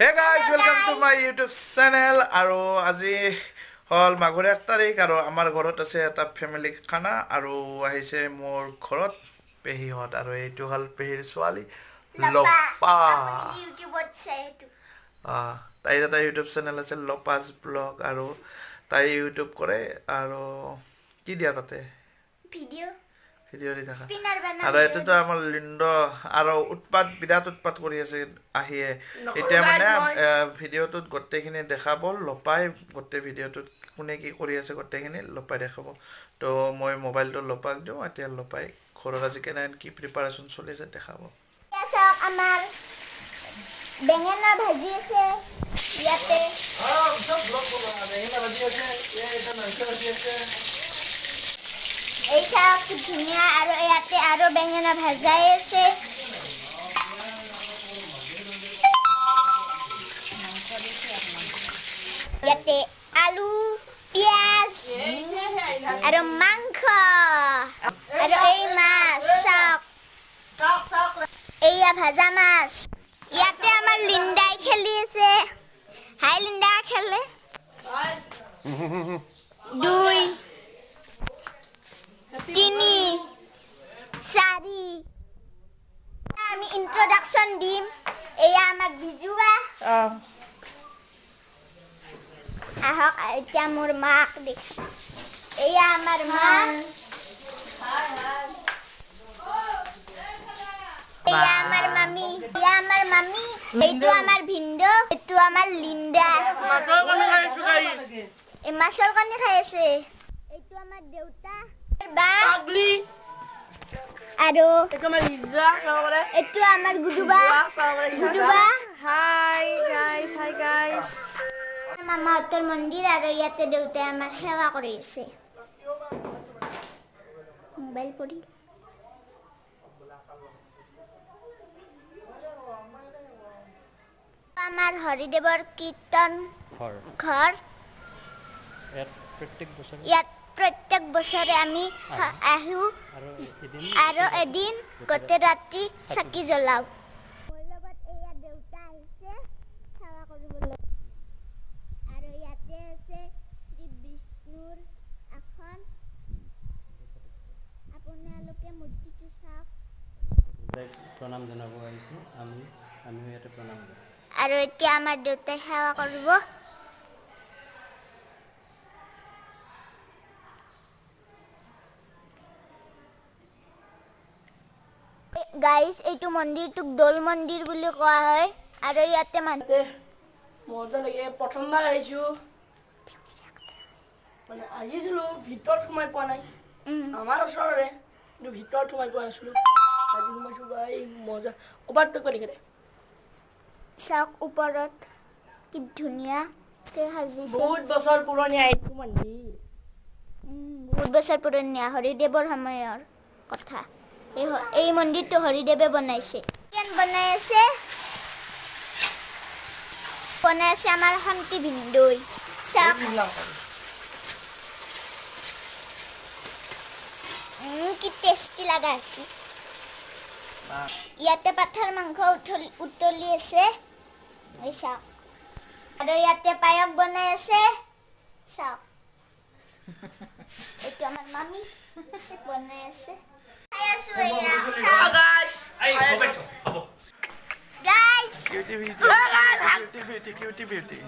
Hey guys, welcome to my YouTube channel. আৰু আজি হ'ল মাঘৰ 1 তাৰিখ আৰু আমাৰ ঘৰত আছে এটা ফেমিলি খানা আৰু আহিছে মোৰ ঘৰত পেহীহঁত আৰু এইটো হ'ল পেহীৰ ছোৱালী লপা। ইউটিউবত চাই এইটো। তাইৰ এটা ইউটিউব চেনেল আছে লপাজ ব্লগ আৰু তাই ইউটিউব কৰে আৰু কি দিয়া তাতে ভিডিঅ' ভিডিঅ' দি থাকা আৰু এইটোতো আমাৰ লিণ্ড আৰু উৎপাত বিৰাট উৎপাত কৰি আছে আহিয়ে। এতিয়া মানে ভিডিঅ'টোত গোটেইখিনি দেখাব লপাই, গোটেই ভিডিঅ'টোত কোনে কি কৰি আছে গোটেইখিনি লপাই দেখাব। তো মই মোবাইলটো লপাক দিওঁ, এতিয়া লপাই ঘৰত আজি কেনে কি প্ৰিপাৰেশ্যন চলি আছে দেখাব। আমাৰ বেঙেনা ভাজি আছে ইয়াতে, এই চাওক কি ধুনীয়া। আৰু ইয়াতে আৰু বেঙেনা ভাজাই আছে। ইয়াতে আলু, পিঁয়াজ আৰু মাংস আৰু এই মাছ চাওক, এইয়া ভাজা মাছ। ইয়াতে আমাৰ লিণ্ডাই খেলি আছে। হাই লিণ্ডা, খেলে। 2 3 4। আমি ইন্ট্ৰডাকশ্যন দিম। এয়া আমাৰ বিজুৱা। আহক এতিয়া মোৰ মাক দেখ। এয়া আমাৰ মা। এয়া আমাৰ মামী। এয়া আমাৰ মামী। এইটো আমাৰ ভিনদেউ। এইটো আমাৰ লিণ্ডা। এই মাছৰ কণী খাই আছে। এইটো আমাৰ দেউতা বা আৰু এইটো আমাৰ গুডুবা। গুডুবা। Hi guys, hi guys. মামাহঁতৰ মন্দিৰ আৰু ইয়াতে দেউতাই আমাৰ সেৱা কৰি আছে। মোবাইল পৰি আমাৰ হৰিদেৱৰ কীৰ্তন ঘৰ। ইয়াত প্ৰত্যেক বছৰে আমি আহোঁ আৰু এদিন গোটেই ৰাতি চাকি জ্বলাওঁ। মোৰ লগত এয়া দেউতা আহিছে সেৱা কৰিবলৈ। আৰু ইয়াতে আছে শ্ৰী বিষ্ণুৰ আসন। আপোনালোকে মূৰ্তিটো চাওক। প্ৰণাম জনাব আহিছোঁ আমিও ইয়াতে প্ৰণাম। আৰু এতিয়া আমাৰ দেউতাই সেৱা কৰিব। গাইজ, এইটো মন্দিৰটোক দৌল মন্দিৰ বুলি কোৱা হয় আৰু ইয়াতে মানুহ মজা লাগে। প্ৰথমবাৰ আহিছো, মানে আহিছিলো ভিতৰত সোমাই পোৱা নাই, আমাৰ ওচৰৰে কিন্তু ভিতৰত সোমাই পোৱা নাছিলো। আজি সোমাইছো, ভাই মজা। ওপৰটো কৰি দে চাওক, ওপৰত কি ধুনীয়াকে সাজিছে। বহুত বছৰ পুৰণি এইটো মন্দিৰ, বহুত বছৰ পুৰণি, হৰিদেৱৰ সময়ৰ কথা। এই মন্দিৰটো হৰিদেৱে বনাইছে। বনাই আছে বনাই আছে আমাৰ শান্তি ভিন্দৈ। চাওক কি টেষ্টি লগা হৈছে। ইয়াতে পাঠাৰ মাংস উতলি আছে, এই চাওক। আৰু ইয়াতে পায়স বনাই আছে, চাওক। এইটো আমাৰ মামী বনাই আছে। Guys, cutie beauty, cutie beauty, cutie beauty.